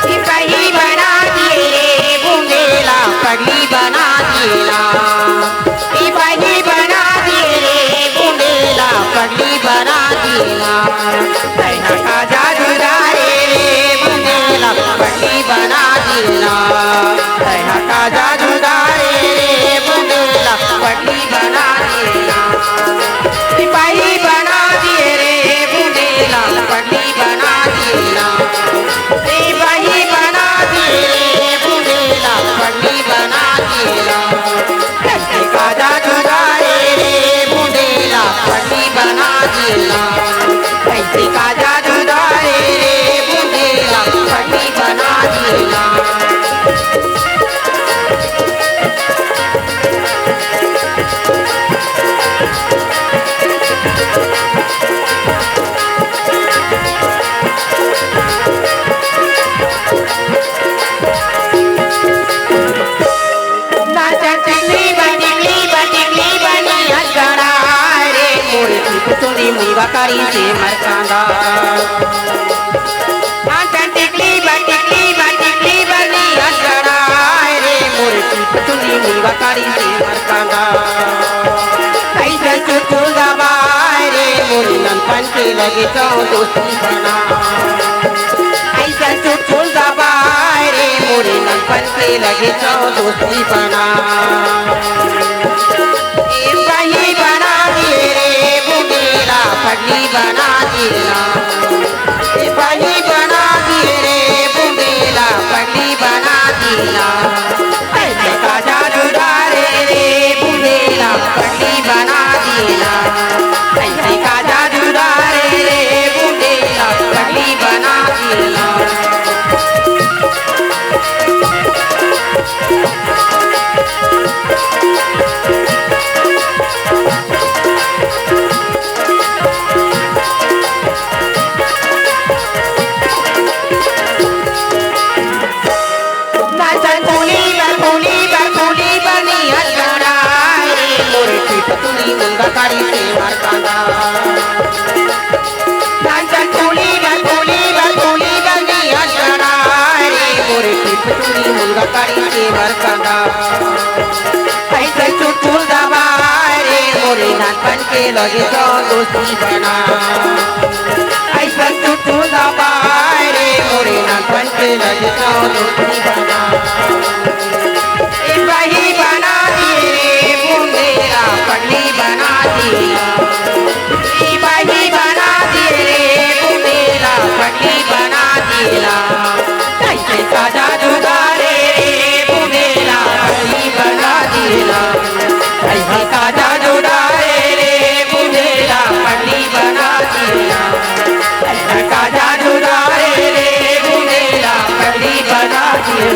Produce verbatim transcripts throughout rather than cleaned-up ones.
सिपाही बना दिए रे बुंदेला, पगली बना दिए ना। सिपाही बना दिए रे बुंदेला, पगली बना दिए ना। तैहा का जादू डारे रे बुंदेला, पगली बना दिए ना। तैहा का जादू डारे रे बुंदेला, पगली बना दिए ना। सिपाही बना दिए रे बुंदेला, पगली बना दिए ना। सिपाही बना दिए रे बुंदेला, पगली बना दिए ना। कैसे का जादू डारे रे बुंदेला, पगली बना दिए ना। कैसे का जादू डारे रे बुंदेला, पगली बना दिए ना। नाचन टिकली बा, टिकली बा, टिकली बनी अजगड़ा रे, मोरे टिप चुंदी मुंगा करी से मरकांदा। नाचन टिकली बा, टिकली बा, टिकली बनी अजगड़ा रे, मोरे टिप चुंदी मुंगा करी से मरकांदा। कैसे चुटकुल दबाए रे, मोरे ननपन के लगे तो दोस्ती बना। ऐसा चुटकुल दबाए रे, मोरे ननपन के लगे तो दोस्ती बना। ए बही बना दिए रे बुंदेला, पगली बना दिए ना। ए बही बना दिए रे बुंदेला, पगली बना दिए ना। ऐसे का जादू डारे रे बुंदेला, पगली बना दिए ना। ऐसे का जादू डारे रे बुंदेला, पगली बना दिए ना। नाचन फूली बर, फूली बर, फूली बर नियत गड़ाए रे, मोरे टिप चुंदी मुंगा करी से मरकांदा। नाचन फूली बर, फूली बर, फूली बर नियत गड़ाए रे, मोरे टिप चुंदी मुंगा करी से मरकांदा। ऐसे चुटकुल दबाए रे, मोरे नानपन के लगे तो दोस्ती बना। ऐसे चुटकुल दबाए रे, मोरे नानपन के लगे तो दोस्ती बना। ए बही बना दिए रे बुंदेला, पगली बना दिए। ए बही बना दिए रे बुंदेला, पगली बना दिए। कैसे का जादू डारे रे बुंदेला, पगली बना दिए। कैसे का जादू डारे रे बुंदेला, पगली बना दिए। कैसे का जादू डारे रे बुंदेला, पगली बना दिए।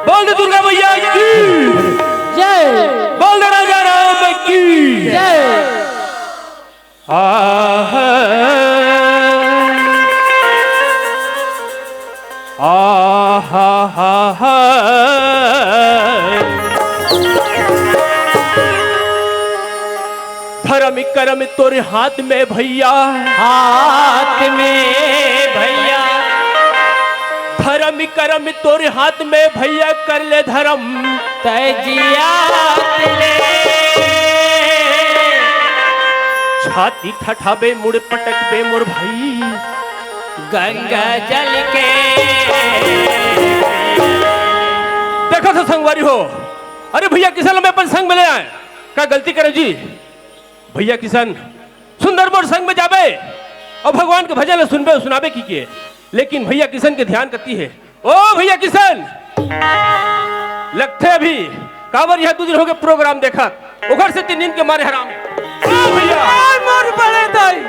बोल दे दुर्गा मैया की। जय। बोल दे राजा राम की। जय। आहा। आहा हा हा। धर्म करम तोरे हाथ में भैया। हाथ में भैया। धर्म करम तोरे हाथ में भैया, कर ले धर्म। तय जिया ले। छाती ठठाबे मुड़ पटकबे मोर भाई। गंगा जल के। देखो तो संगवारी हो, अरे भैया किशन ल मैं अपन संग में ले आए, का गलती करे जी? भैया किशन सुंदर मोर संग में जाबे अउ भगवान के भजन ल सुनबे अउ सुनाबे की के, लेकिन भैया किशन के ध्यान कती हे। ओ भैया किशन, लगथे अभी काबर यहाँ दू दिन हो गए प्रोग्राम देखत, ओकर से तीन दिन के मारे हराम। ओ भैया। ए मोर बड़े दाई।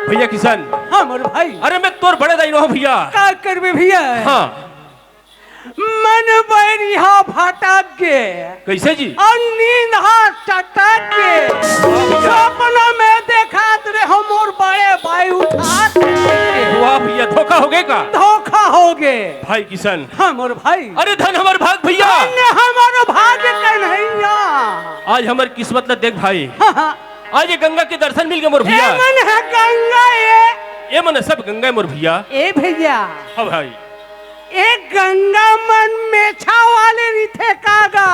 भैया किशन। हाँ मोर भाई। अरे मैं तोर बड़े दाई नोहंव भैया। का करबे भैया? हाँ। मन बैरिहा भटक गे। कैसे जी? अउ नींद हा चटक गे। सपना में देखात रहे मोर बड़े भाई उठात। वाह भैया, धोखा हो गए का? धोखा हो गए। भाई किशन। हाँ मोर भाई। अरे धन हमर भाग भैया। धन हमर भाग कन्हैया। आज हमर किस्मत ल देख भाई। हाँ, हाँ। आज ये गंगा के दर्शन मिल गए मोर भैया। ए मन है गंगा ये। ये मन सब गंगा है मोर भैया। ए भैया। हाँ भाई। ए गंगा मन मेछा वाले रिथे का गा?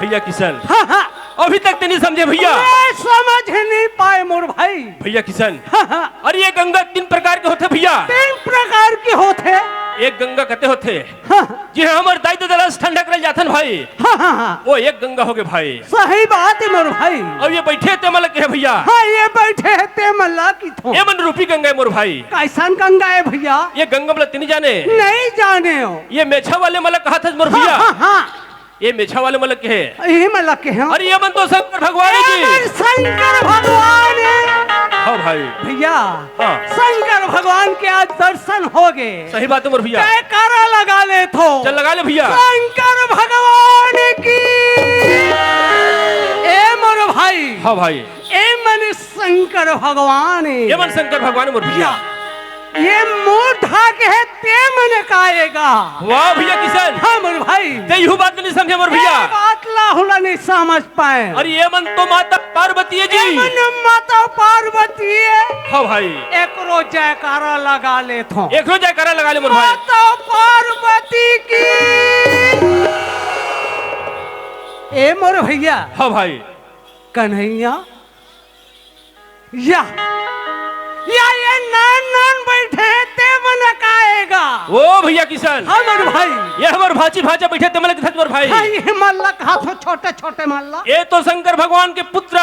भैया किशन। हाँ, हाँ। अभी तक ते नहीं समझे भैया। मैं समझ नहीं पाए मोर भाई। भैया किशन। हाँ, हाँ। अरे ये गंगा तीन प्रकार के होथे भैया। तीन प्रकार के होथे। एक गंगा कते होथे। हाँ। जी हाँ, हमर दाई ददा ल ठंडा करे जाथन भाई। हाँ, हाँ, हाँ। वो एक गंगा हो गए भाई। सही बात है मोर भाई। अब ये बैठे ते मन ल कहे भैया। हाँ, ये बैठे हैं ते मन ल किथों। ये मन रूपी गंगा है मोर भाई। कैसन गंगा है भैया? ये गंगा मन ल ते नहीं जाने। नहीं जाने हो। ये मेछा वाले मन ल कहा था मोर हाँ, भैया। हाँ, हाँ। ये मेछा वाले मन ल कहे। ये मन ल कहे। अरे ये मन तो शंकर भगवान है जी। ये मन शंकर भगवान है। हाँ भाई। भैया। हाँ। शंकर भगवान के आज दर्शन हो गए। सही बात है मोर भैया। जयकारा लगा लेथों। चल लगा ले भैया। शंकर भगवान की। ए मोर भाई। हाँ भाई। ए मन शंकर भगवान। ये मन शंकर भगवान मोर भैया। ये मोर धाक है ते मन का आएगा। वाह भैया किशन। हाँ मोर भाई। ते यहू बात नहीं समझे मोर भैया। ये बात ला हुला नहीं समझ पाए। अरे ये मन तो माता पार्वती है जी। ये मन माता पार्वती है। हाँ भाई। एकरो जयकारा लगा लेथों। एकरो जयकारा लगा ले मोर भाई। माता पार्वती की। ए मोर भैया। हाँ भाई। कन्हैया। या, या ये नान नान बैठे ते मन का आएगा। ओ भैया किशन। हाँ मोर भाई। ये हमर भांची भांचा बैठे ते मन ल किथस मोर भाई। हाँ, ये मन ल कहा थो छोटे छोटे मन ल। ये तो शंकर भगवान के पुत्र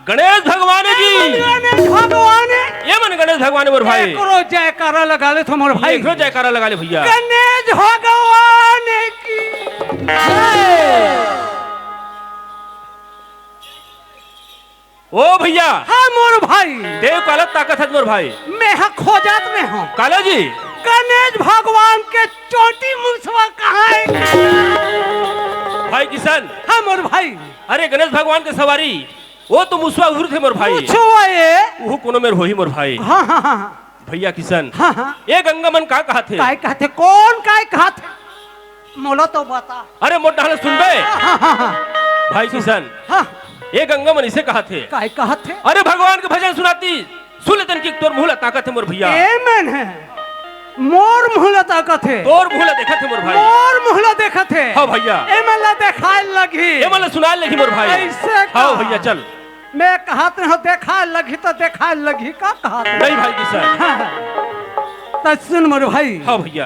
गणेश भगवान है जी। गणेश भगवान है। ये मन गणेश भगवान है मोर भाई। एकरो जयकारा लगा लेथों मोर भाई। एकरो जयकारा लगा ले भैया। गणेश भगवान की जय। ओ भैया। हाँ मोर भाई। देव काला ताकत हस मोर भाई। मैं हा खोजत में हूँ। काला जी। गणेश भगवान के चोटी मुसवा कहाँ है? भाई किशन। हाँ मोर भाई। अरे गणेश भगवान के सवारी, वो तो मुसवा उहू थे मोर भाई। मुसवा ये। उहू कोनो मेर होही मोर भाई। हाँ, हाँ, हाँ, हाँ। भैया किशन। हाँ, हाँ। ए गंगा मन का कहाथे? काय कहाथे? कौन काय कहाथे? मोला तो बता। अरे मोर डहल सुनबे। हाँ, हाँ, हाँ। भाई किशन। हाँ। ए गंगा मन इसे कहाथे। काय कहाथे? अरे भगवान के भजन सुनाती, सुन लेतन कि तोर मुँह ला ताकत हे मोर भैया। ए मन हे। मोर मुँह ला ताकत हे। तोर मुँह ला देखत हे मोर भाई। मोर मुँह ला देखत हे। हाँ भैया। ए मन ला देखाय लगही। ए मन ला सुनाय लगही मोर भाई। ऐसे का? हाँ भैया चल। मैं कहत रहो, देखा लगही तो देखा लगही, का कहत रहो? नहीं भाई जी सर। हाँ, हाँ। तो सुन मोर भाई। हाँ भैया।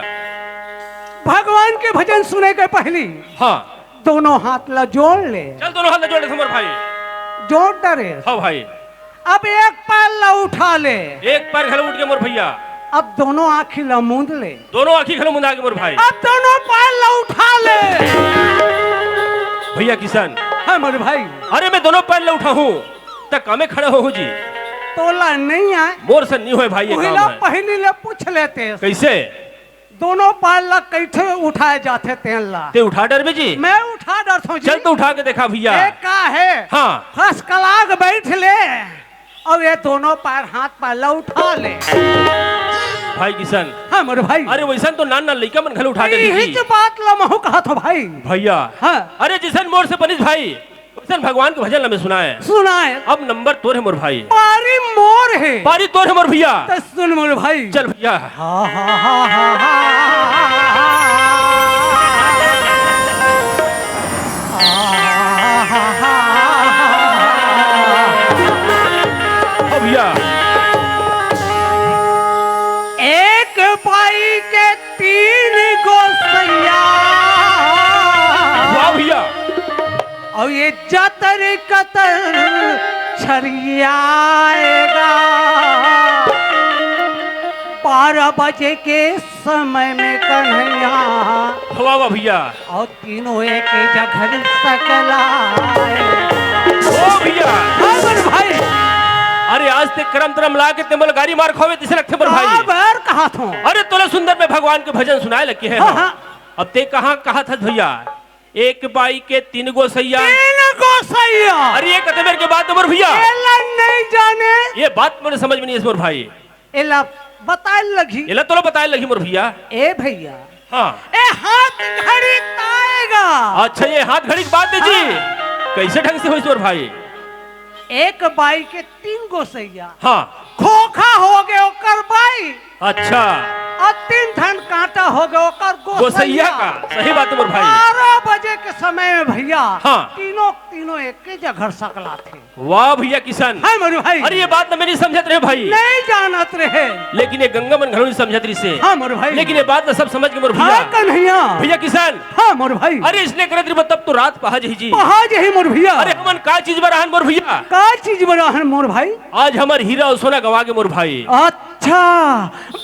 भगवान के भजन सुने के पहली हाँ। दोनों हाथ ला जोड़ ले। चल दोनों हाथ ला जोड़ ले मोर भाई। जोड़ डरे। हाँ भाई। अब एक पैर ला उठा ले। एक पैर घलो उठ के मोर भैया। अब दोनों आँखी ला मूंद ले। दोनों आँखी घलो मुंदा के मोर भाई। अब दोनों पैर ला उठा ले। भैया किशन। हाँ मोर भाई। अरे मैं दोनों पैर ला उठाहूँ, त कामे खड़ा होहू जी। तोला नहीं आय। मोर से नहीं होय भाई ये उही काम ला है। पहली ले पूछ लेते। कैसे? दोनों पैर ला कइसे उठाए जाथे तेन ला। ते उठा डरबे जी? मैं उठा डरथों जी। चल तो उठा के देखा भैया। ए का हे? हाँ। फसकला के बैठ ले, अउ ये दोनों पैर, हाथ पैर ला उठा ले। भाई किशन। हाँ मोर भाई। अरे वइसन तो नान नान लइका मन घलो उठा डरही जी। इही बात ला महूँ कहत हों भाई। भैया। हाँ। अरे जइसन मोर से बनिस भाई, वइसन भगवान के भजन ला मैं सुनाए। सुनाए। अब नंबर तोर हे मोर भाई। पारी मोर हे। पारी तोर हे मोर भैया। त सुन मोर भाई। चल भैया। हा, हा, हा, हा, हा। ओ भैया। एक बाई के तीन गो सैया। वाह भैया। अउ ये जतर कतर छरियाएगा। बारह बजे के समय में कन्हैया। वाह, वाह भैया। अउ तीनों एक जगह सकलाए। ओ भैया। हाँ, बड़ भाई। अरे आज ते करम धरम ला के ते मोला गारी मार खवावे तइसे लगथे मोर भाई। हाँ, बर कहत हों। अरे तोला सुंदर में भगवान के भजन सुनाए लगे हे। हाँ, हाँ। अब ते कहाँ कहत हस भैया? एक बाई के तीन गो सैया। तीन गो सैया। अरे ये कते बेर के बात हे मोर भैया। एला नहीं जाने। ये बात मोर समझ में नहीं हे मोर भाई। एला बताए लगही। एला तोला बताए लगही मोर भैया। ए भैया। हाँ। ए हाथ घड़ी ताएगा। अच्छा, ये हाथ घड़ी के बात हे जी। हाँ। कइसे ढंग से होइस मोर भाई? एक बाई के तीन गो सैया। हाँ। खोखा होगे ओकर बाई। अच्छा। अउ तीन ठन कांटा होगे ओकर गोसैया। गोसैया का, सही बात हे मोर भाई। बारह बजे के समय में भैया, हाँ। तीनों, तीनों एके जगह सकलाथे। वाह भैया किशन। हाँ मोर भाई। अरे ये बात तो मैं नहीं समझत रहें भाई। नहीं जानत रहें। लेकिन ये गंगा मन घलो नहीं समझत रहिसे। हाँ मोर भाई। लेकिन ये बात तो सब समझ गे मोर भैया। हाँ कन्हैया। भैया किशन। हाँ मोर भाई। अरे अइसने करत रहिबे तब तो रात पहा जही जी। पहा जही मोर भैया। अरे हमन का चीज बर आहन मोर भैया? का चीज बर आहन मोर भाई? आज हमर हीरा अउ सोना गंवा गे मोर भाई। अच्छा,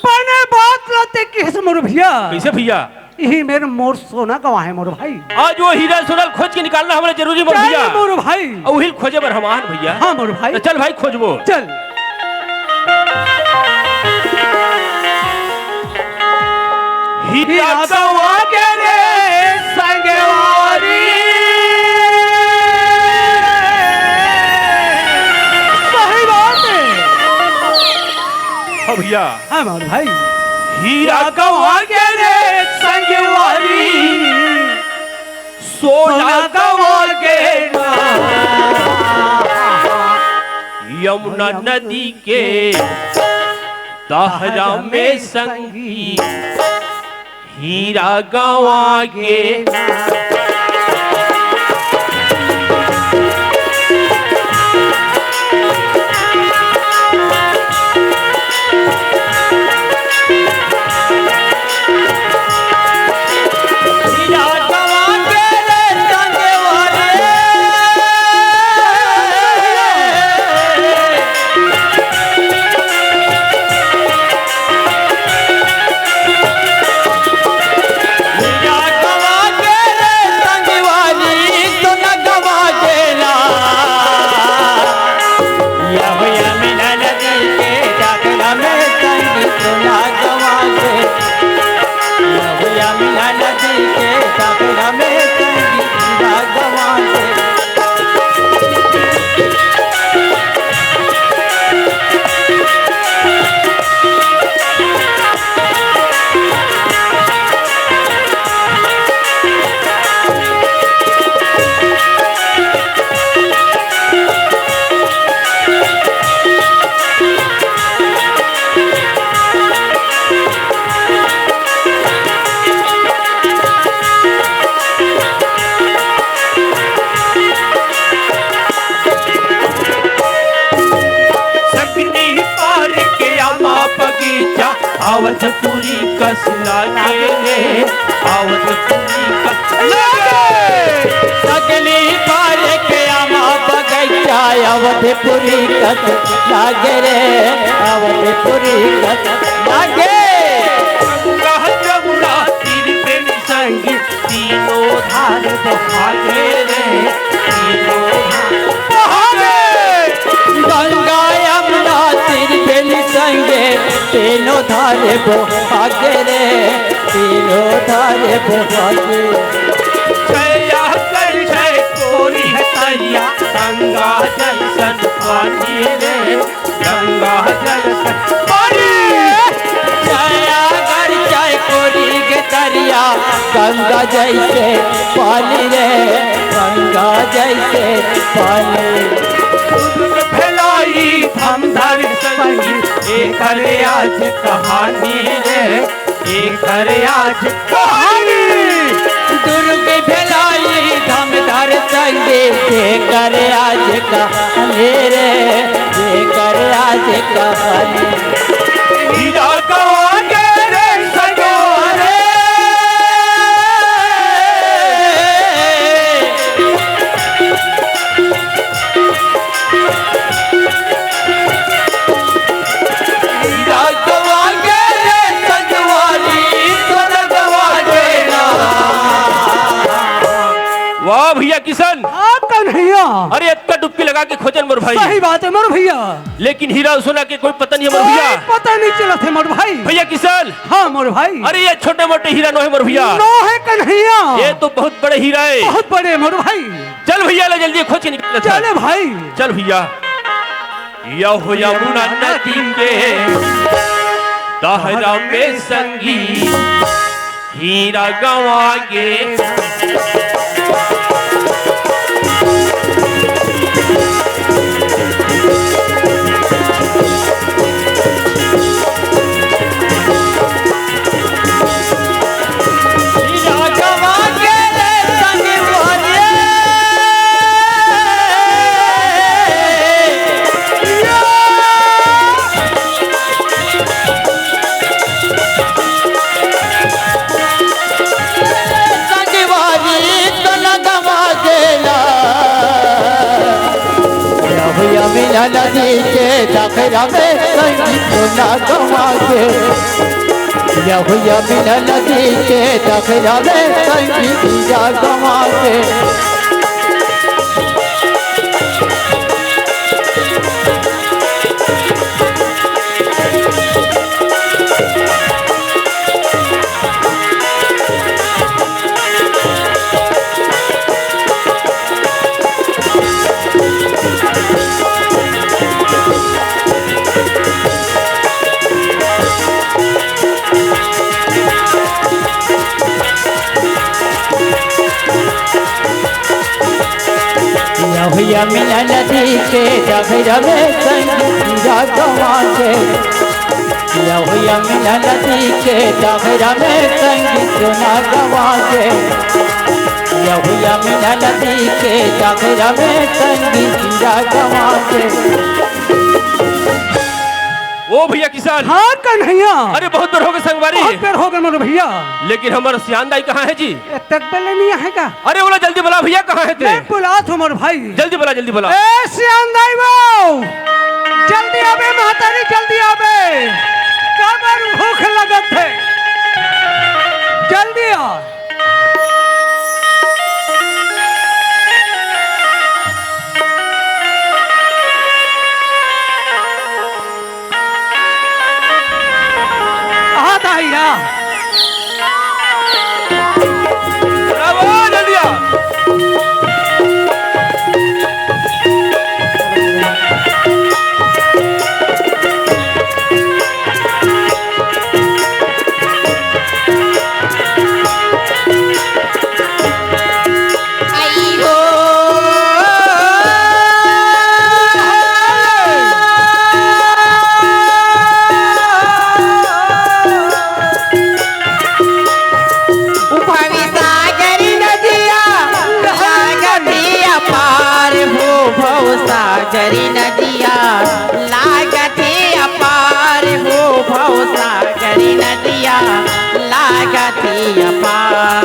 बने बात ला ते किहिस मोर भैया। कइसे भैया? इही मेर मोर सोना गंवा हे मोर भाई। आज वो हीरा सोना ल खोज के निकालना हमर जरूरी मोर भैया। मोर भाई। अउ उही ल खोजे बर हम आहन भैया। हाँ मोर भाई। त चल भाई खोजबो। चल। हीरा गंवा गे रे संगवारी। सही बात हे। हाँ भैया। हाँ मोर भाई। हीरा गंवा गे रे संगवारी, सोना गंवा गे ना। यमुना नदी के तहरा में संगी, हीरा गंवा गे ना। सकनी पार के आमा बगीचा, आवत पुरी कस लागे रे, आवत पुरी कस लागे। सकनी पार के आमा बगीचा, आवत पुरी कस लागे रे, आवत पुरी कस लागे। गंगा जमुना तीर प्रेम संगी, तीनों धार बहा गे रे, तीनों धार बहा गे। गंगा यमुना तीर प्रेम संगे, तीनों धार बोहागे रे, तीनों धारे बोहागे। छया कर छै कोरी है तरिया, गंगा जैसन पानी रे, गंगा जैसन पानी। छया कर छै कोरी के तरिया, गंगा जैसे पानी रे, गंगा जैसे पानी। फैलाई हम धर संगी, एकर आज कहानी रे, एकर आज कहानी। दुर्ग भेलाई धमदार संगे, एकर आज कहानी रे, एकर आज कहानी। हीरा गवा के रे सजवा रे। हीरा गवा के रे सजवा रे, सोना गवा के ना। वाह भैया किशन। हाँ कन्हैया। अरे इतना डुबकी लगा के खोजन मोर भाई। सही बात है मोर भैया। लेकिन हीरा सोना के कोई पता नहीं है मोर भैया। कोई पता नहीं चलत है मोर भाई। भैया किशन। हाँ मोर भाई। अरे ये छोटे मोटे हीरा नो है मोर भैया। नो है कन्हैया। ये तो बहुत बड़े हीरा है। बहुत बड़े मोर भाई। चल भैया ले जल्दी खोज के निकल चल। चल भाई। चल भैया। यहो यमुना नदी के दहरा में संगी हीरा गवा गे। हीरा गवा गे रे संगवारी। संगवारी तो लगवा देना। या भैया मिला नदी के दखरा में संगी तो लगवा दे। या भैया मिला नदी के दखरा में संगी तो लगवा दे। या भैया मिला नदी के डगरा में संगी हीरा गवा गे। या भैया मिला नदी के डगरा में संगी सोना गवा गे। या भैया मिला नदी के डगरा में संगी हीरा गवा गे। ओ भैया किशन। हाँ कन्हैया। अरे बहुत देर हो गए संगवारी। बहुत देर हो गए मोर भैया। लेकिन हमारा सियान दाई कहाँ है जी? ए, तक बेले नहीं आएगा। अरे बोला जल्दी बोला भैया, कहाँ है ते? मैं बुला तो मोर भाई। जल्दी बोला, जल्दी बोला। ए सियान दाई वो, जल्दी आबे महतारी, जल्दी आबे। काबर भूख लगत है, जल्दी आ। आ दाई आ। सागरी नदिया लागथे अपार हो, भव सागरी नदिया लागथे अपार हो, भव सागरी नदिया लागथे अपार।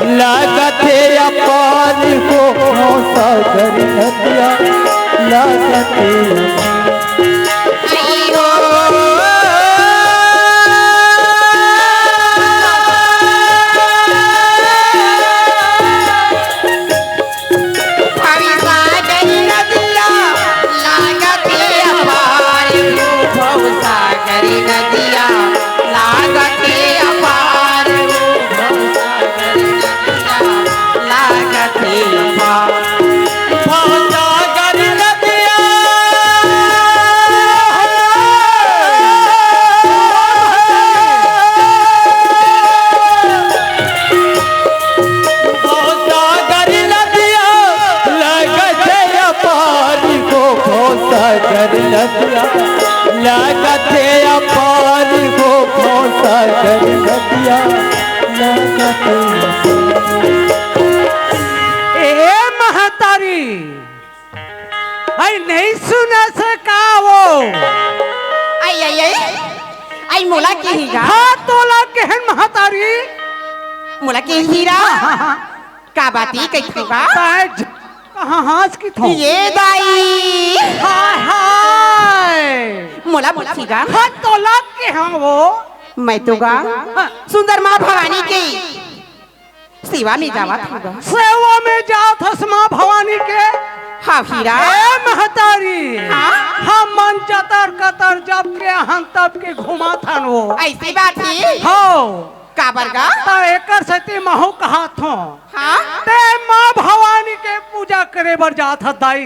लागत हे अपार हो भवसागर नदिया, लागत हे अपार। भवसागर नदिया लागत हे अपार हो, भवसागर नदिया लागत हे अपार हो, भवसागर नदिया लागत हे अपार। भवसागर नदिया भवसागर नदिया लागत हे अपार हो, भवसागर नदिया लागत हे अपार हो, भवसागर नदिया लागत हे अपार। ए महतारी, अई नइ सुनस का वो? अई, अई, अई, अई मोला किही गा? हाँ, तोला केहेन महतारी। मोला किही हीरा? हाँ, हाँ, हाँ। का बात हे, कइसे गा? ताय ज-, कहाँ हाँस किथों? ए दाई। हाय, हाय। मोला पूछही गा? हाँ, तोला केहेन वो? मैं तो गा हाँ। सुंदर माँ भवानी के सेवा में जावत हँव गा। सेवा में जात हस माँ भवानी के? हाँ हीरा। ए महतारी, हाँ? हमन जतर कतर जब के हन तब के घुमात हन वो। अइसे बात हे? हव। काबर गा? त एकर सेती महूँ कहत हँव। हाँ? तें माँ भवानी के पूजा करे बर जात हस दाई।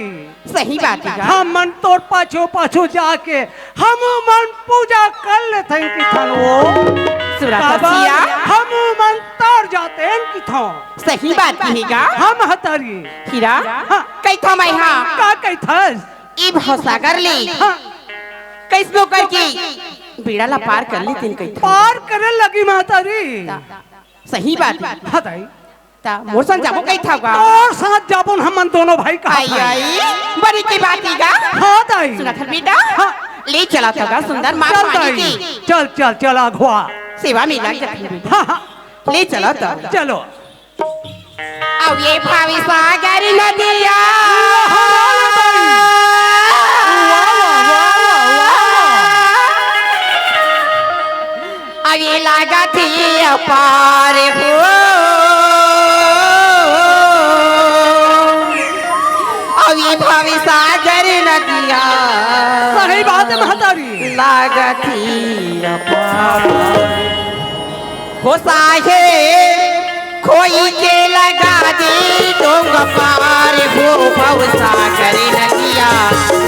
सही बात हे गा। हमन तोर पाछू पाछू जाके हमू मन पूजा कर लेथन किथन वो। सुरत काबर? हसिया। हमू मन तर जातेन किथन। सही बात किही गा। हम हतरी। हीरा। हाँ। कइथँव मैं हा। का कइथस? ए भवसागर ले। हाँ। कइसनो करके बेड़ा ला पार कर लेतेन कइथँव। पार करे लगही महतारी। सही बात हे। हाँ दाई। त मोर संग जाबो कइथँव गा? तोर साथ जाबोन हमन दोनों भाई कहा अई, था। अई, बने के बात हे गा। हाँ, दाई। सुनत हस बेटा? हाँ। ले चलत हँव गा सुंदर माँ चल, भवानी दाई। के। चल, चल, चल, अगवा। सेवा में लग जाथन बेटा। हाँ, हाँ। ले चलत हँव। चलो। अउ ए भवसागर नदिया। वाह, वाह, वाह, वाह, वाह। अउ ए लागत हे अपार हो, अउ ए भवसागर नदिया। सही बात हे महतारी। लागत हे अपार। हो साहे खोई के लगा दे डोंग पार हो भवसागर नदिया,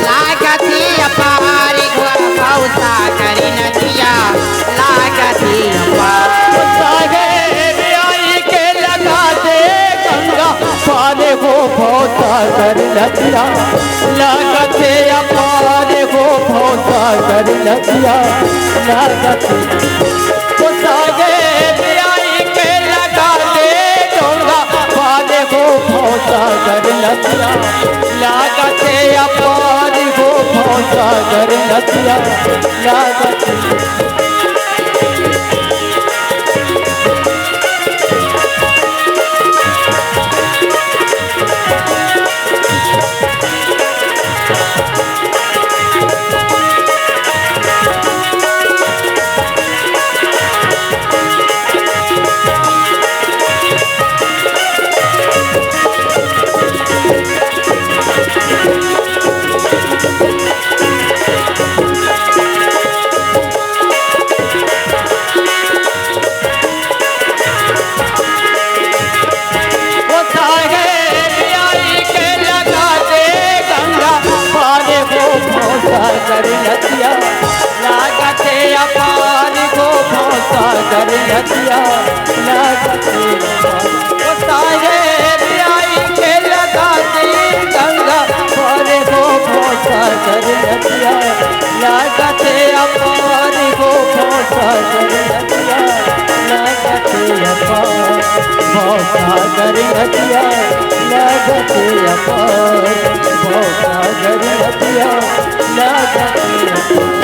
लागत हे अपार हो भवसागर नदिया, लागत हे अपार। साहे ब्याई के लगा दे गंगा पार हो भवसागर नदिया, लागत हे अपार हो भवसागर नदिया, लागत हे ओ साहेब आई के लगा दे डोंगा पार हो भवसागर नदिया, लागत हे अपार हो भवसागर नदिया, लागत हे। ओ साहेब आई के लगा दे गंगा पार हो भवसागर नदिया, लागत हे अपार हो भवसागर नदिया, लागत हे अपार। ओ साहेब आई के लगा दे गंगा पार हो भवसागर नदिया, लागत हे अपार हो भवसागर नदिया, लागत हे अपार भवसागर नदिया, लागत हे अपार भवसागर नदिया, लागत हे अपार।